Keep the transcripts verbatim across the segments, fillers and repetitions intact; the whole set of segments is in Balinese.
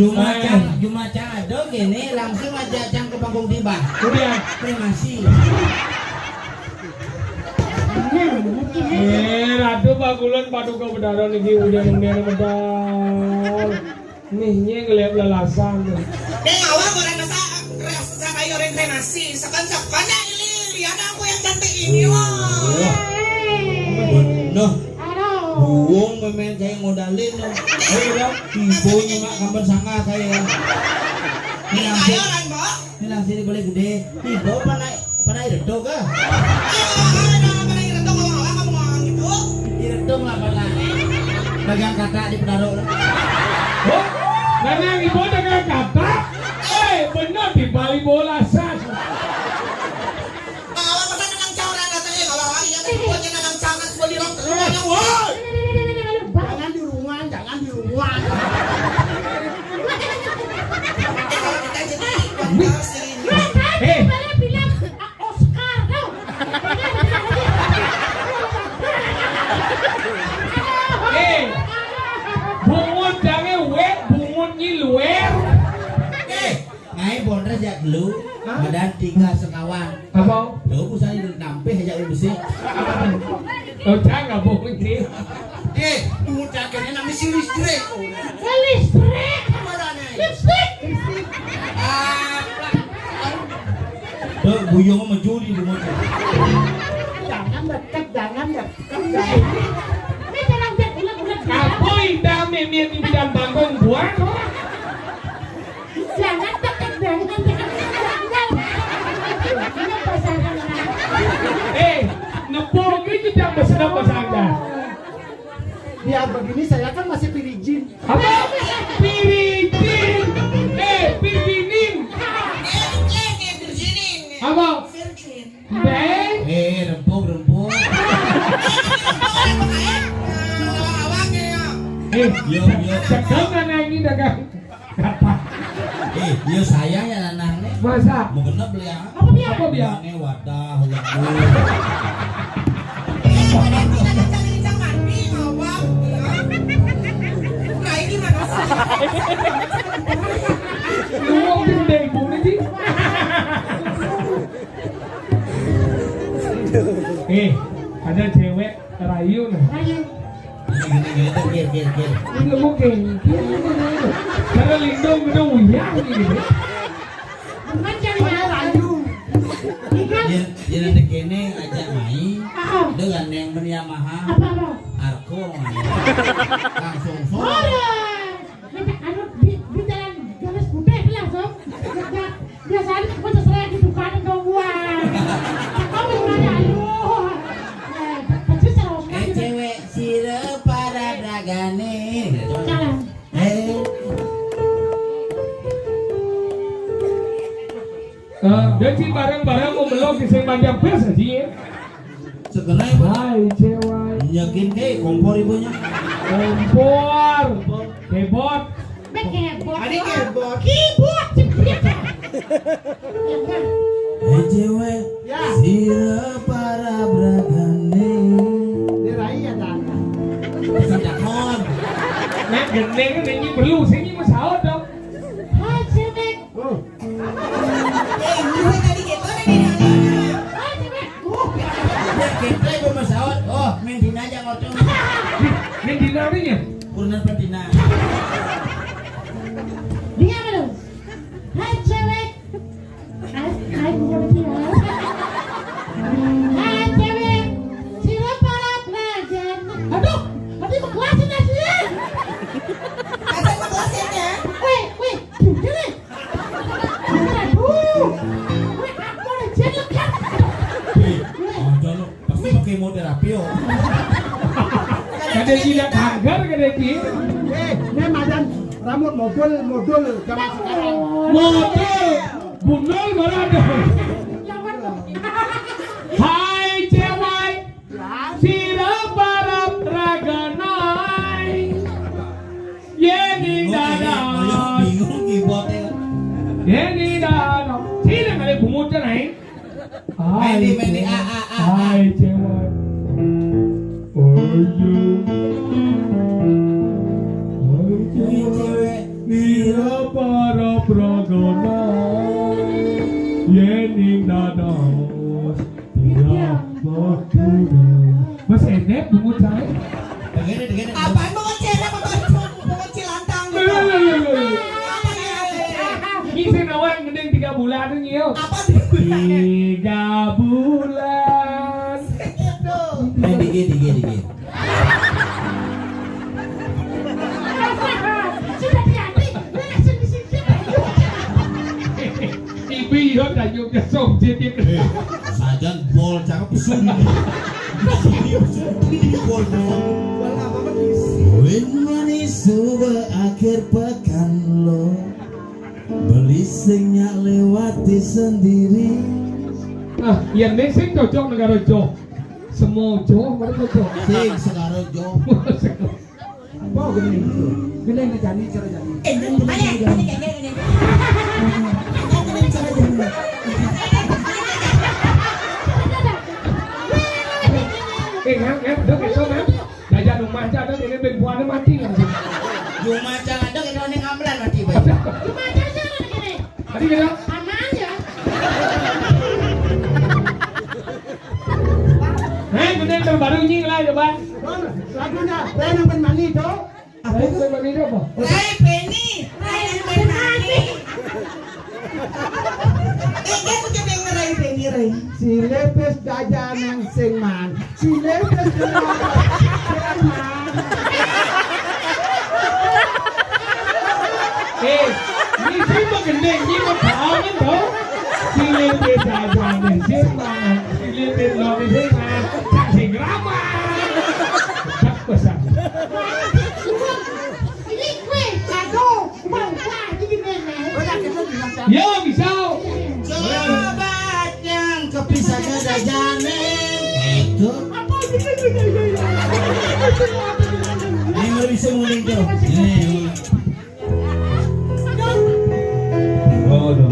Cuma Cang, cuma Cang ada gini, langsung aja Cang ke panggung tiba. Udah. Terima kasih. Eh, Ratu Bakulon Paduka Betara niki udah nengder medal. Nih, nyé ngeliat lelasan. Ding, awak orang rasa, rasa kayak orang kremasi. Sekan-sekan ya, ini lihat aku yang cantik ini, wah. Wah. Bener. Aduh. Buang memain kayak modalin, loh. Oh, iya. Ibu nyemak kamar sangga kayak. Ini langsung. Ini langsung boleh gede. Ibu apa naik? Pernah iredo kah? Ayo, ayo, ayo, pernah iredo, ngomong apa kamu ngomong gitu? Iredo lah pernah. Dagang kata di Pedaro. Oh, karena ibu dagang kata? Eh, bener di Bali bolasan. Kalau pesan nang cauran datang ya, kalau hari ya, tapi buatnya nang cauran semua di rok terus, woi. Jangan di rumah, jangan di rumah. Eh, kalau kita jadi Eh. Oscar, tau. Eh, bungut jange wet, bungut nyi luwer. Eh, ngai bondres jak lu, hah? Badan tiga sekawan. Apa? Lu usah nampih aja lu besi. Oh, jangan bohong sih. Eh, bungut jagene nami si listrik. Listrik. Listrik. Listrik. Ah, Tuh, buyung mah juri di motor. Jangan deket, jangan deket. Ini jangan deket, ulet, ulet. Apa indah mimir di bidang bangkong buah? Jangan deket, jangan deket. Jangan. Ini pasangan. Eh, nepuk itu jangan bersedap pasangan. Biar begini saya kan masih pirijin. Apa? Pirijin. Eh, pirijinin. Apa? Beng. Eh, rempung, rempung. Eh, yo, yo. Cekal mana ini dagang? Apa? Eh, yo saya ya lanang nih. Masa? Mau genep beli apa? Apa dia? Apa dia? Ini wadah, waduh. Lu mau gede bunyi sih? Eh, ada cewek rayu nah. Rayu. Ini, ini, ini, tuh, gil, gil, gil. Ini mungkin. Karena lindung udah uyah gitu. Bukan cari yang rayu. Iya. Dia, dia nanti kene ajak main. Ah. Dengan yang beri Yamaha. Apa, apa? Arko main. Langsung solo. Ora. Nek anu di, di jalan garis putih langsung. Ya, biasanya aku sesuai di dukaan dong gua. Aku mau nanya lu. Eh, persis sama. Eh, cewek sira para dagane. Salah. Eh. Eh, dia sih barang-barang mau melok di sing panjang bes aja ya. Segera ibu. Hai, cewek. Nyekin ke kompor ibunya. Kompor. Kebot. Mek kebot. Ada kebot. Keyboard, jebret. Hai, cewek. Ya. Sira para bragane. Dirai ya, Tante. Pesan dakon. Nek gendeng ini perlu sini mas saut dong. Hai, cewek. Oh. Eh, bisa tadi gitu, tadi nanya. Hai, cewek. Uh. Ya, kita ibu mas saut. Oh, main dina aja ngocok. Main dina apa ya? Kurnan pentina. Dia apa lu? Hai, cewek. Hai, hai, bukan cewek. Hai, cewek. Sira para pelajar. Aduh, tadi mau kelasin ya, sih. Kata mau kelasin ya? Weh, weh, jujur nih. Aduh. Weh, aku udah jet lekat. Eh, ada lo. Pasti pakai mau terapi, oh. Kada tidak kanker, kada ki. Eh, ini madan rambut modul, modul zaman sekarang. Modul, bunul mana ada? Hai, cewek. Sira para praganai. Yeni dada. Bingung keyboardnya. Yeni dada. Sini kali bungut kan, hai. Main di, main di. A, A, A, A. Hai, cewek. Oh, iya. Hai, cewek. Sira Yen ning dados, iya, betul. Mas Enep bungut saya. Degene, degene. Apaan bungut celak, bungut, bungut cilantang gitu? Loh, loh, loh, loh, loh. Apa ya? Ini sing awak ngending tiga bulan tuh, Nyil. Apa tiga bulan? Tiga bulan. Itu. Eh, dikit, dikit, dikit. Sudah diambil, lu langsung disingkir. Ibu iya, tanya dia sok, dia, dia. Eh, sajan bol cakep pesum. Pesum, pesum, ini bol, bol. Win manis suwe akhir pekan lo. Beli sing nyak lewati sendiri. Ah, yen ning sing cocok negara Jo. Semua Jo, mana cocok? Sing segara Jo. Apa gini? Gini, ini jani, cara jani. Eh, ini, ini, ini, ini, ini. Ini, ini, cara jani. Eh, ngang, ngang, dok, itu, ngang. Jajan rumah aja, dok, ini ben buahnya mati langsung. Rumah aja, dok, itu ini ngambelan mati, Bang. Rumah aja, jangan gini. Tadi kira? Aman ya? Hei, bener terbaru nying lah, coba. Lagunya, Rena Ben Mani, dok. Apa itu? Apa itu? Rai Penny, Rai Penny. Eh, kan udah denger Rai Penny, Rai. Si lepes jajanan sing man. Si lepes jajanan sing man. Eh, ini sih mau gendeng, ini mau tahu kan, tahu? Si lepes jajanan sing man. Si lepes lo sing man. Cak sing ramah. Cak pesan. Ini gue, aduh, mau lagi di mana? Yo, bisa. Coba yang kepisahnya dah jane. Itu. Apa gitu, gitu, gitu. Ini baru bisa nguling tuh. Ini. Oh, no.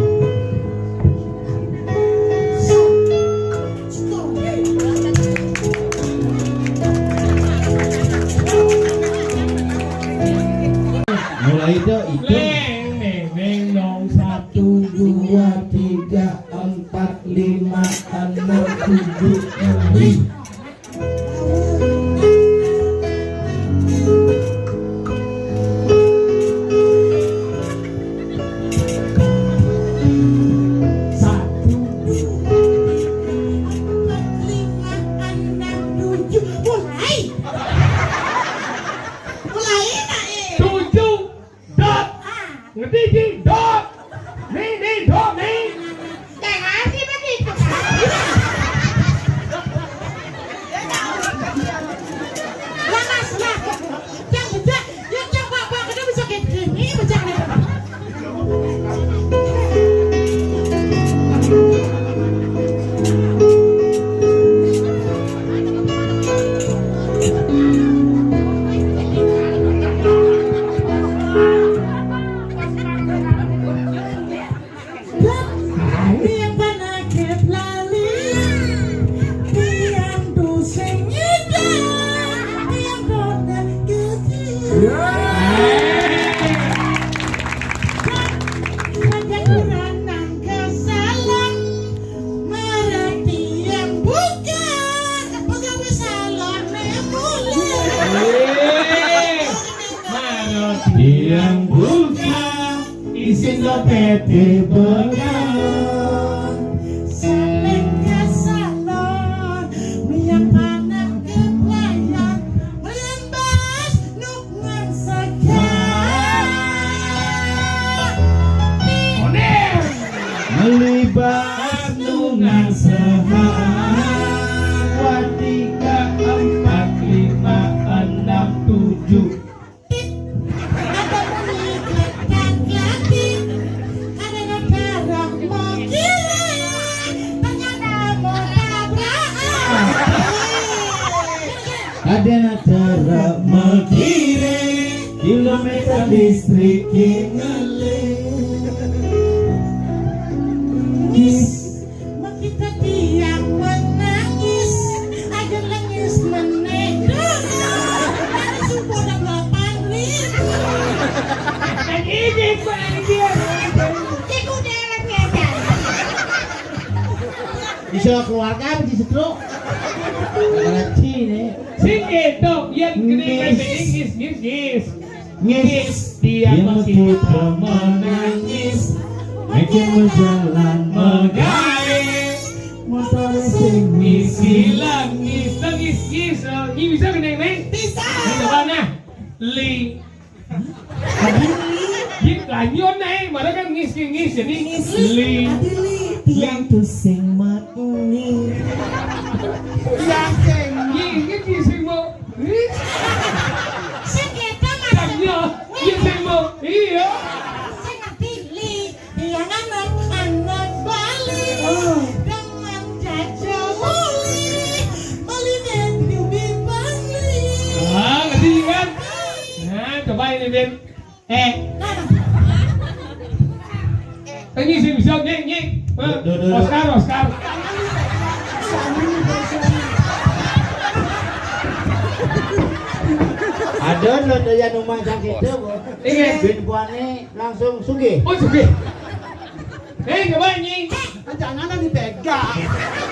Mulai dah itu. Neng, neng, neng, nong, satu, dua, tiga, empat, lima, enam, tujuh, mulai. Satu, dua, tiga, empat, lima, enam, tujuh. Mulai. Mulai, nak, eh. Tujuh. Dot. Ah. Ngerti, Ji? Dot. Nih, nih, dot, nih. Jangan sih begitu, Kak. Lah, Mas, lah. Yang bejak, yang coba, Pak, kita bisa kayak gini, bejak nih. Tiang panakit lali, tiang tusing ngidang, tiang kona kecil. Saja kurang nang kesalahan, merhati yang buka, pegawai salah memulai. Marot tiang buka, isin lopete begang. Saling kesalon, miang panak keplayan, melembas nungan segar. Oner! Melibas nungan segar. Dua, tiga, empat, lima, enam, tujuh. Ada bunyi kletak-kletik, ada darah mau kiri, ternyata mau tabrakan. Ada darah mau kiri, kilometer listrik ngeling. Makita tiang menangis, aja lengis menegak. Dari subuh ada delapan ribu. Ini, Pak, ini dia. Keluarga apa di stroke? Ngerti nih. Sing édok, yén gedé ngis, ngis, ngis. Ngis. Dia mesti menangis. Makin menjalan menggawe. Motor sing ngis. Ngis, ngis, ngis. Ini bisa gedé, Neng? Bisa. Ini coba, nah. Li. Adi li. Git lanjut, Neng. Mana kan ngis, ngis, ngis. Jadi ngis. Li. Adi li. Tiang tuh sing mateni. Tiang sing. Iya, ini sing mau. Sing éta maksudnya. Iya, sing mau. Iya. Sing ngerti li. Tiang anak, anak Bali. Oh. Demen jaja Bali. Bali dan Bali. Ah, ngerti kan? Nah, coba ini, Bin. Eh. Ini sih bisa, Nyi, Nyi. Hah? Duh, duh, duh. Oscar, Oscar. Ada lo yang rumah sakit itu, Bu. Iya. Bin Puan ini langsung sugih. Oh, sugih. Eh, coba, Nyi. Jangan dipegang.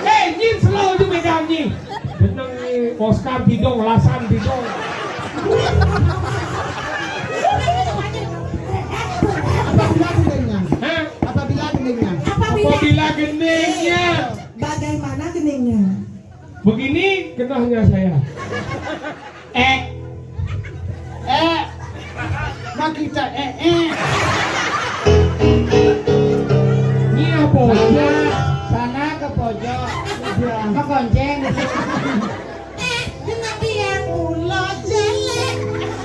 Eh, Nyi, selalu aja megang, Nyi. Bener, Nyi. Oscar bidong, lasan bidong. Apabila gendingnya. Hah? Apabila gendingnya. Apabila gendingnya. Bagaimana gendingnya? Begini kenahnya saya. Eh. Eh. Mak kita eh, eh. Ini apa? Sana, sana ke pojok. Iya. Mak gonceng. Eh, dengan tiang ulo jelek.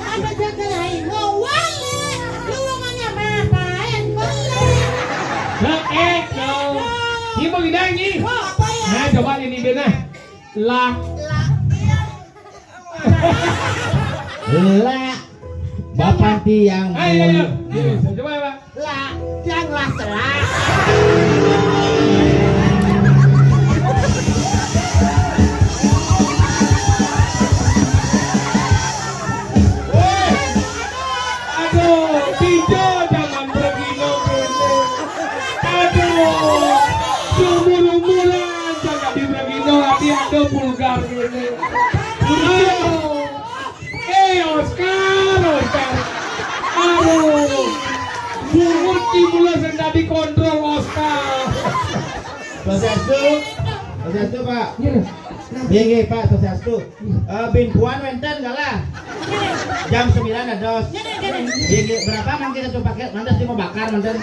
Apa jaga lain ngowale? Lowongannya mapain boleh. Lah, eh, no. Ini mau gini, Nyi. Oh, apa ya? Nah, coba ini, Bin, nah. Lah. Lah. Lah. Bapak tiang. Ayo, ayo, ayo. Iya. Ayo, coba, Pak. Lah, tiang lah telah. Aduh, Tijo jangan pergi dong, Bun. Aduh, seumur-umuran jangan dipergi dong, tapi ada vulgar gini. Aduh. Eh, Oscar, Oscar. Aduh. Bungut di mula sing dadi kontrol, Oscar. Swastiastu. Swastiastu, Pak. Iya. Nggih, nggih, Pak, swastiastu. Eh, Bin Puan wénten galah? Jam sembilan dados. Nggih, nggih, berapa mangke satu paket? Mantes mau bakar, manten.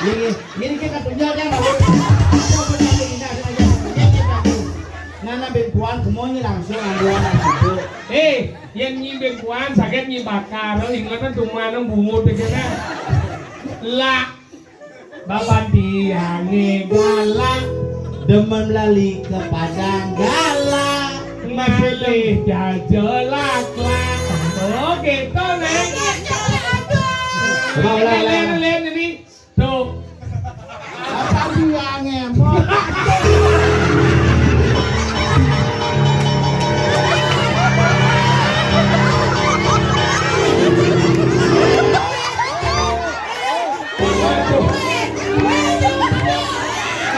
Nggih, nggih. Ini kita tunjukkan, Pak. Nana Bin Puan semuanya langsung ambulan langsung. Eh, yang nyimbing Puan sakit nyibakar, ingetan cuma nang bungut aja, nah. Lah, bapan tiange galak. Demen lali ke Padang galak. Malih jajelak-lak. Oh, gitu, Neng. Coba ulang, ulang. Len, Len, ini. Tuh. Apa dia ngemot?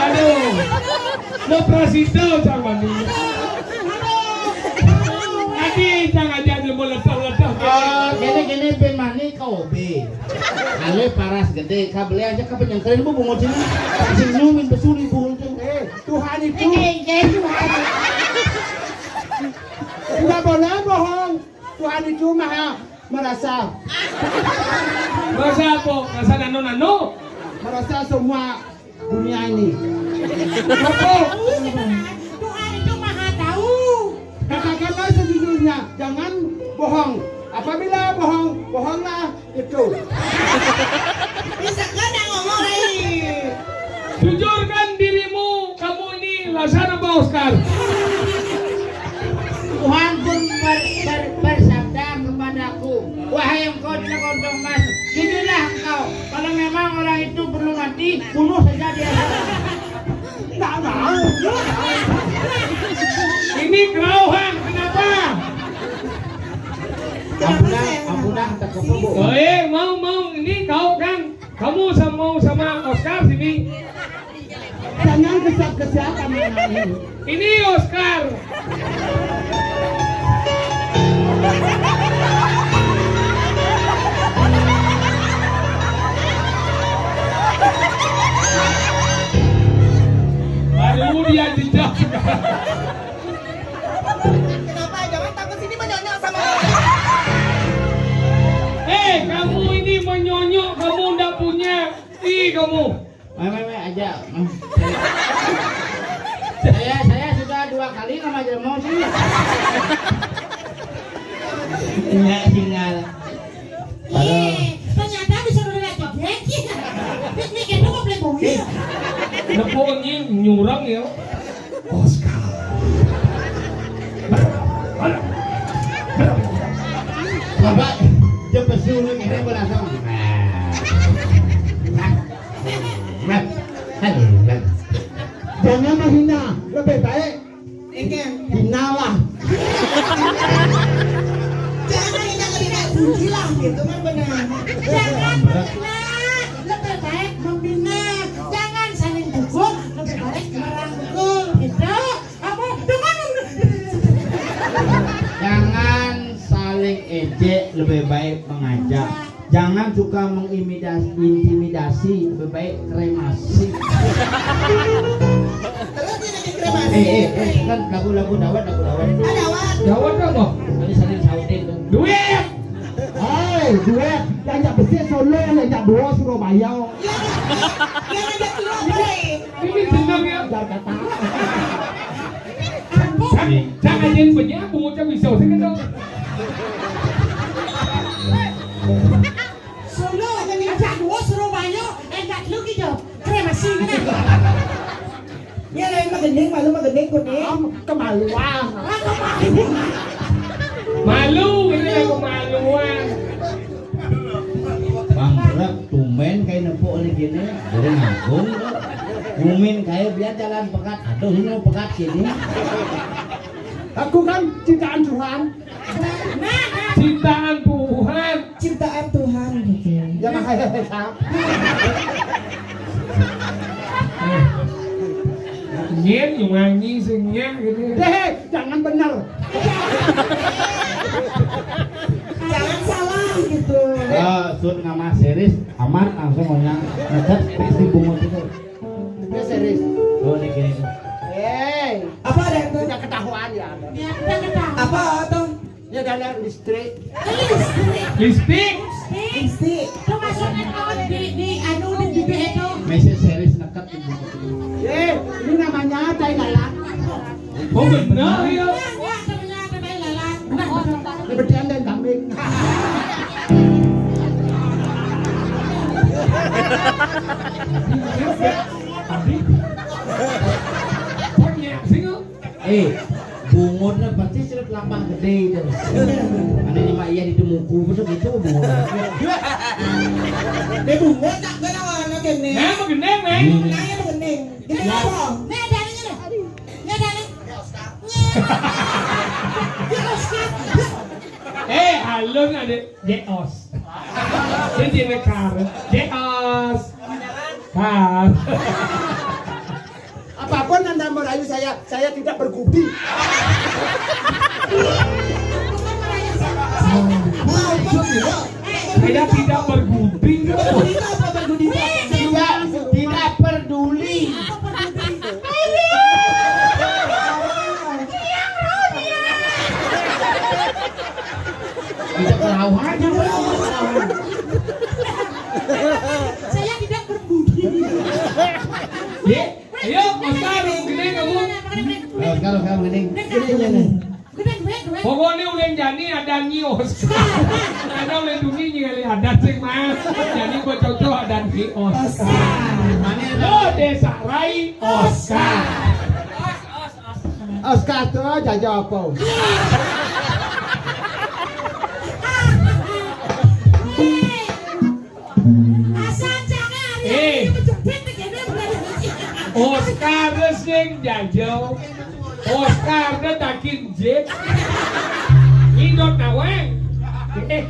Aduh. Lo prasida sama nih. Adi jangan jangan mau ledah-ledah. Ah, gini, gini, Bin Mani, kau B. Ale paras gedé, kabelé aja kepenyengkerin, Bu, bungut sini. Sing nyumin besuri, Bu, itu. Eh, Tuhan itu. Eh, eh, Tuhan. Tidak boleh bohong. Tuhan itu maha merasa. Merasa apa? Merasa nano-nano? Merasa semua dunia ini. Apa? Tuhan itu maha tahu. Katakanlah sejujurnya, jangan bohong. Apabila bohong, bohonglah itu. Bisa kan yang ngomong lagi. Jujurkan dirimu, kamu ini laksana apa, Oscar? Tuhan pun ber, ber, bersabda kepadaku, "Wahai engkau, Dina Kontong Mas, jujurlah engkau. Kalau memang orang itu perlu mati, bunuh saja dia." Nggak mau. Ini kerauhan, kenapa? Ampun, ampun, tak apa, Bu. Oh, eh, mau, mau. Ini kau kan, kamu sama, mau sama Oscar sini. Jangan kesat-kesat sama ini. Ini Oscar. Aduh, dia jejak. Kenapa? Jangan takut, sini menyonyok sama. Eh, kamu ini menyonyok, kamu ndak punya. Ih, kamu. Meh, meh, meh, aja. Saya, saya sudah dua kali nama jelema sih. Enggak tinggal. Ih, ternyata bisa udah lagi geng. Piknik itu mau beli bumi. Ih, nepuk anjing, nyurang ya. Oscar. Bapak, cepet dulu ini berasa. Jangan menghina, lebih baik hinalah. Jangan hina, lebih baik pujilah, gitu kan benar. Jangan menghina, lebih baik membina. Jangan saling pukul, lebih baik merangkul, gitu. Apa? Dengan Jangan saling ejek, lebih baik mengajak. Jangan suka mengintimidasi, lebih baik kremasi. Terus dia lagi kremasi. Eh, eh, eh, kan lagu-lagu dawet, lagu dawet. Ah, dawet. Dawet apa? Tadi saling sautin tuh. Duit. Hei, duit. Yang jak besik Solo, yang jak dua Surabaya. Ya, ya, ya, ya, ya, ya. Ini benar ya. Jakarta. Cang, cang aja yang punya, aku ngucap bisa, saya kan tahu. Solo, ajak dua Surabaya, enggak lu gitu. Kremasi, kan? Ya, lain mah gending, malu mah gending, kuning. Am, kemaluan. Ah, kemaluan. Malu, ini yang kemaluan. Bang Brek, tumben kayak nepuk oleh gini, jadi ngagung. Mumin kayak biar jalan pekat, aduh, ini mau pekat gini. Aku kan ciptaan Tuhan. Ciptaan Tuhan. Ciptaan Tuhan gitu. Ya, makanya saya. Nyen, nyanyi, singnya gitu. Deh, jangan bener. Jangan salah gitu. Ah, sun nama series aman langsung orang ngetes pasti bungut itu. Ini series. Oh, ini gini. Hei, apa ada itu? Udah ketahuan ya. Ya, udah ketahuan. Apa tuh? Ini ada listrik. Listrik. Listrik. Listrik. Itu maksudnya kalau di, di anu di bibir itu. Message series neket. Eh, ini namanya tai lalat. Oh, benar ya. Ini bedean dan kambing. Tadi. Konyol sih lu. Eh, bungutnya pasti sudah lapang gede itu. Ada lima iya di temuku, betul gitu bungut. Dia bungut tak kena warna kene. Nah, mau gendeng, Neng. Hmm. Nah, ya, mau gendeng. Gede apa? Nih, ada nih, nih. Nih, ada nih. Nih. Ya, Oscar. Eh, alun ada J O S. Dia tidak kar. J O S. Kar. Apapun Anda merayu saya, saya tidak bergudi. Saya tidak bergudi. Tidak, tidak peduli. Tidak melawan. Saya tidak bergudi. Ye, ayo, Oscar, gini kamu. Nah, sekarang, sekarang gini. Gini, gini. Pokoknya ulin jani ada nyi Oscar. Ada ulin dungi nyi kali ada sing mas. Jadi gua cocok ada nyi Oscar. Lo desa Rai Oscar. Oscar tuh jaja apa? Asal jangan hari Eh. Ini menjepit begini berani. Oscar sing jaja. Oscar ne takin jit. Ngidot naweng. Eh.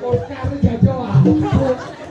Oscar jaja apa?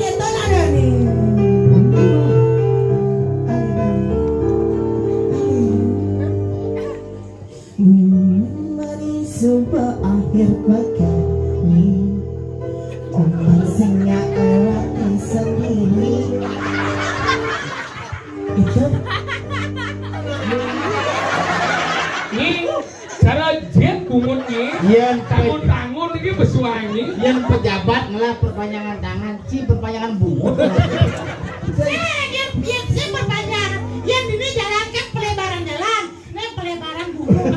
Keton ada nih. Mari coba akhir pekan nih. Omang sing nggak lewati sendiri. Itu. Nih, cara jet bungut nih. Yen pe- Tangun-tangun ini besuang nih. Yen pejabat ngelah perpanjangan tangan, ci perpanjangan bungut. Eh, dia, dia, dia perpanjangan. Yang ini jalan kan pelebaran jalan. Ini pelebaran bungut.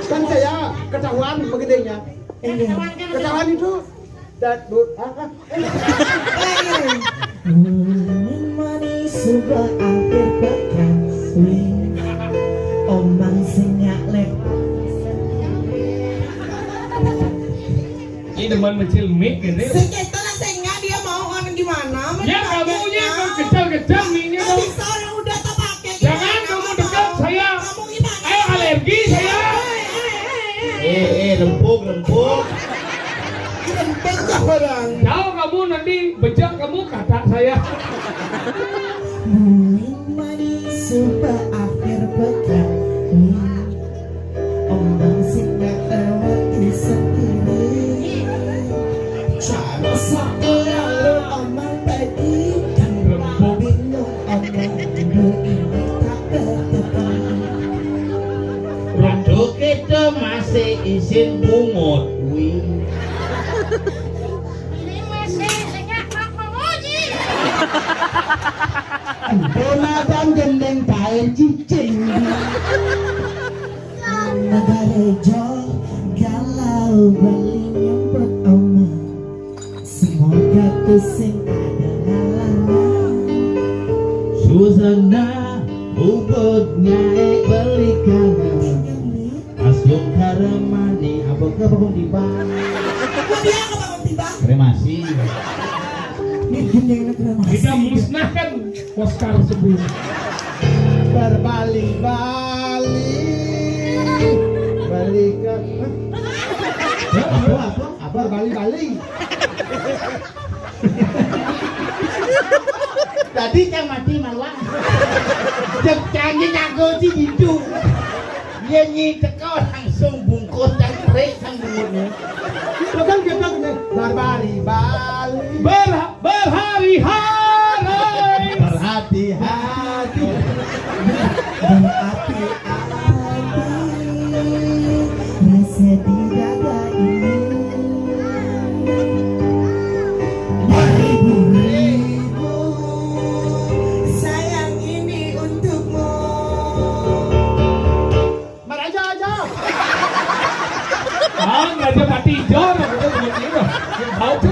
Kan saya ketahuan begedenya. Ketahuan kan? Ketahuan itu. Dat, bu, ah, ah. Minuman di sebuah akhir pekan. Wih, omang sing nggak lewati. Ini demen mecil mic gitu. Sing keton lah, sing nggak, dia mau ngomong gimana? Ya, kamu ini kecil-kecil mic-nya dong. Bisa orang udah tak pakai. Jangan kamu dekat saya. Kamu gimana? Ayo, alergi saya. Eh, eh, rempuk, rempuk. Rempuk lah orang. Jauh kamu, nanti bejak kamu kata saya. Minuman di sebuah akhir pekan. Omang sing nggak lewati sendiri. Cara selalu omang tadi. Dan bingung omang dulu ini tak bertepi. Waduh, kita masih isin bungut, wih. Ini masih sejak Pak Mamuji. Pemadam gendeng kain cicing. Negara hijau galau beli nyambut omang. Semoga tuh sing ada halangan. Susana ubud ngai beli kangen. Asung karamani apa ke Pakung Timbang? Mau dia ke Pakung Timbang? Kremasi. Ini gini ini kremasi. Kita musnahkan Oscar sebelum. Berbalik-balik. Balik ke, hah? Apa, apa? Apa? Berbalik-balik. Tadi cang mati maluang. Cek canggih nyago ci gitu. Dia nyi teko langsung bungkus dan prik sang bungutnya. Lo kan kita kena barbari Bali. Ber-, berhari-hari. Berhati-hati.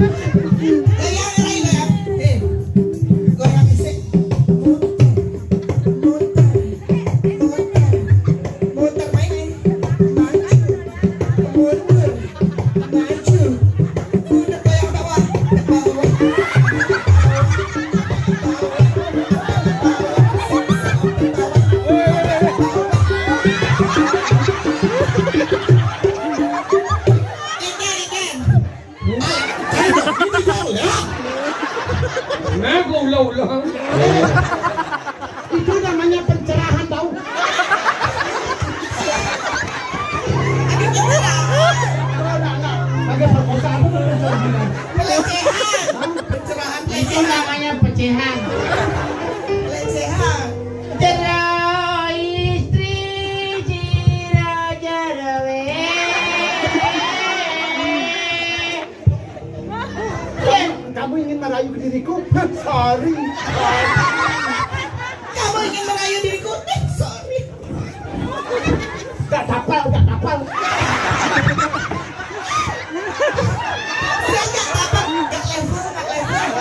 Goyang, Ray, goyang. Eh, goyang isik. Muter, muter, muter, muter, main, main. Maju, mundur, maju. Udah goyang bawah, bawah. Nah, gua ulang-ulang. Itu namanya pencerahan, tahu? Enggak, enggak. Pakai perkosaan. Pelecehan. Hah? Pencerahan, itu pelecehan. Namanya pelecehan. Pelecehan. Jero istri si Raja Rawe. Kamu ingin merayu ke diriku? Sorry. Kamu ingin merayu diriku? Eh, sorry. Gak tapal, gak tapal. Saya gak tapal, gak level, gak level.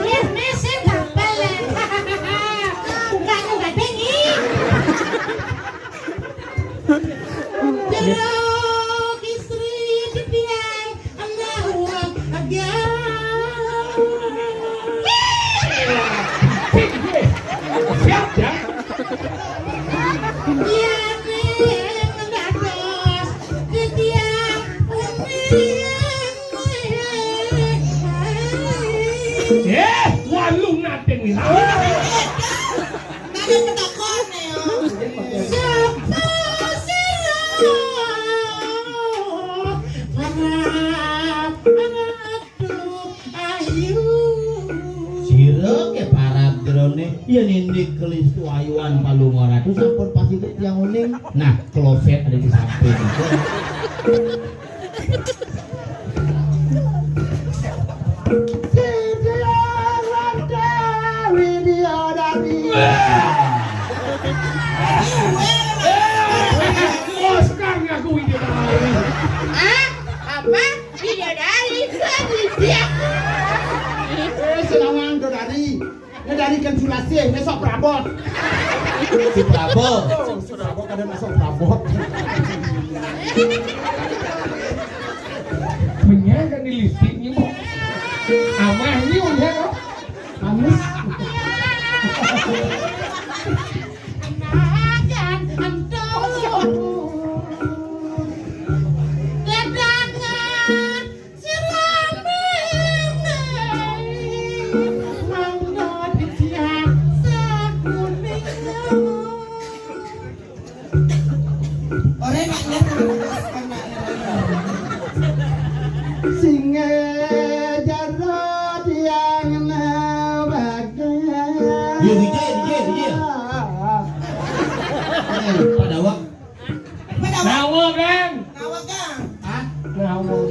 Iya, mesem tapal lah. Bukan, bukan, Benny. Jeruk istri dipiang, Allahu Akbar. Siap, ya? Iya, nih, mendados, dipiang, Eh, walu nating nih. Nanya petakon nih, ya. Yén indik kelis tuayuan palungguh ratu sampun pasti tiang uning. Nah, kloset ada di samping. Oscar ngaku Widya Dari. Ah, apa? Widya Dari, kan Widya. Eh, selawang Dodari. Widya Dari kan Sulasih, besok prabot. Si prabot. Si prabot kadang besok prabot. Menyang kan di lipsticknya, Bu. Amahnya udah, kok. Manis. Ora nak nyet. Singa jero tiang nabaga. Iya, iya, iya, iya. Eh, Pak Dawang. Nawa, Kang. Nawa, Kang. Hah? Nawa.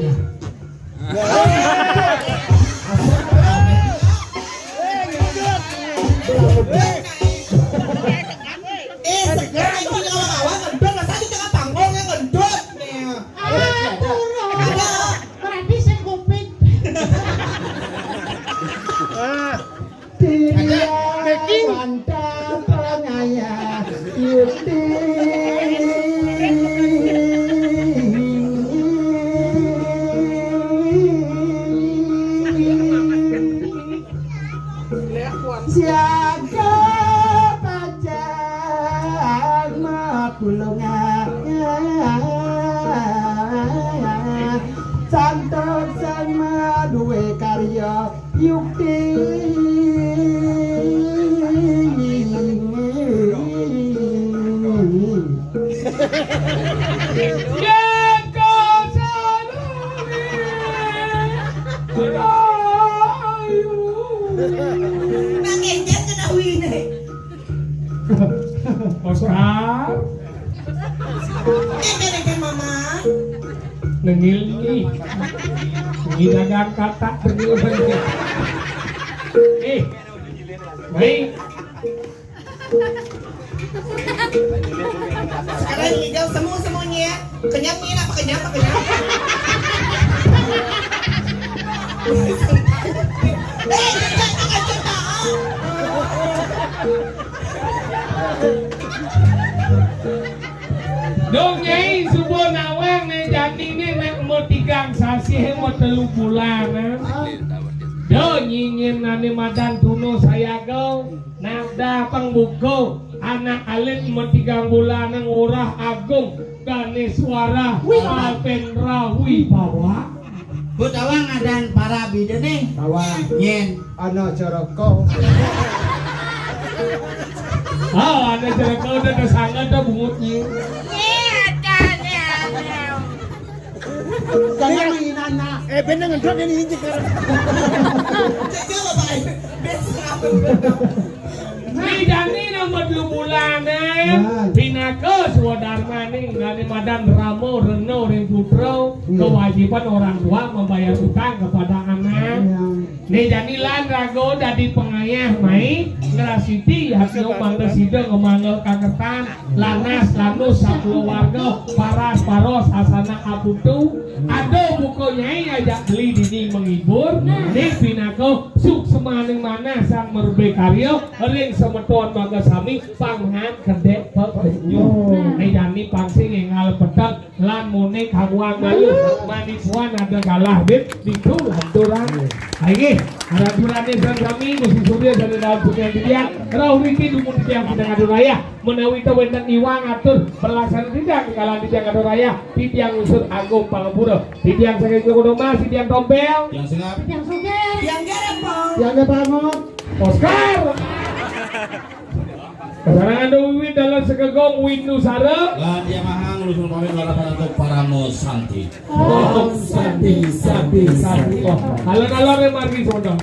Eh, segera itu nyawa kawan ngendut, masa di tengah panggung yang ngendut. Nih. Ah, turun. Ada. Berarti saya kuping. Tidak mantap pengayah. Siaga pajak makulungan. Santok sama duwe karya yukti. Nang enjang kena wine. Oscar. Enjang, enjang, Mama. Nengil ni. Ngidagang kata nengil. Eh. Baik. Sekarang ngigau semua semuanya. Kenyang ni nak kenyang, kenyang. Eh, kenyang, kenyang, kenyang. Dong Nyai suba nawang né jani né nak umur tigang sasih, umur telu bulan, eh. Do nyingin ané madan tuna sayaga. Nabda pang buka anak alit metigang bulan ngorah agung Ganeswara Wih. Alpendra Wibawa. Bu tawang adan para bida nih. Tawang. Nyen. Ana ceroko. Ah, ada ceroko udah tersangka dah bungutnya. Iya, ada, ada, ada. Jangan main anak. Eh, bener ngedrop ini injek. Coba, Pak. Ni jani nomor dua bulan, eh. Nah. Pinaka swadarma ning jani madan Rama Rena ring putra. Iya. Kewajiban orang tua membayar utang kepada anak. Iya. Ni jani lan raga dadi pangayah mai, ngrasiti yatna mangda sida ngemangga kangetan. Lanas lanus sakulawarga, paras paros asana aputu. Ada buka nyai ajak beli dini menghibur. Nah. Ning pinaka suksmaning manah sang merbe karya ring semeton mangga sami panghan kedek pepenyuh. Nah. Ning jani pang sing enggal peteng lan munik hamuang malu. Manipuan ada galah bib ditu lanturan. Inggih, lanturane sang sami mesti surya sane dalam pujian titiang. Rauh riki dumun titiang pidang atur raya. Menawi ta wenten iwang atur pelaksana titiang kalan titiang atur raya, titiang unsur agung pangapura. Titiang saking Kodoma, titiang Tompel. Tiang Sengap. Tiang Sugih. Tiang Gerepong. Tiang Gepangot. Oscar. Kasarangan wiwit dalam segegong Windu Sara. Lan Yang Maha ngluhur pamit larapan antuk parama santi. Om Santi, Santi, Santi. Oh, alon-alon ya margi sono.